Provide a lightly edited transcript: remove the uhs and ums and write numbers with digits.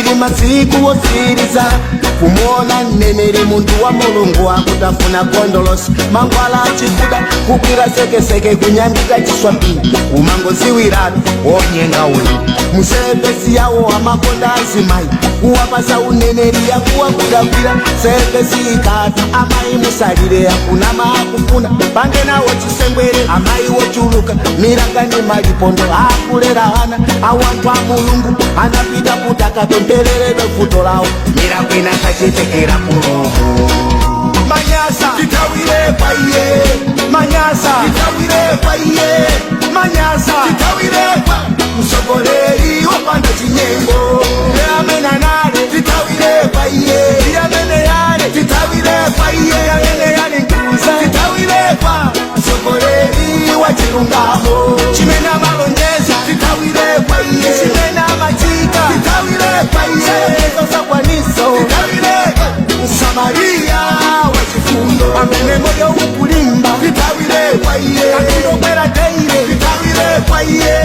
Tili masiku wosiriza kumuona mneneri munthu wa Mulungu akutafuna gondolosi, mangwala achikuda, kugwira sekeseke, kunyambita chiswapini, kumangoziwiratu wonyenga uyu. Musevesi yawo amakonda azimayi, kuwapasa uneneri yakuwagwiragwira. Sevesi ikata, amayi musalire, akunama akufuna pange nawo chisembwere. Amayi wochuluka milanga ni malipondo akulera ana awanthu a Mulungu anapita kuti akapemphereredwe vuto lawo, miracle inakachitekera kuroho. Manyasa, Titawire kwa iye. Manyasa, Titawire kwa iye. Manyasa, Titawire kwa msogoleri wopanda chinyengo amene anale. Titawire kwa iye. Amene yale. Titawire kwa iye. Amene yale nkuza. Titawire kwa msogoleri wa chilungamo, chimene amalonjeza. Titawire kwa iye. Chimene amachita. Titawire kwa iye. Sakwaniso. Titawire kwa Msamaria wa chifundo amene moyo ukulimba. Titawire kwa iye. Akindokwera teire. Titawire kwa iye.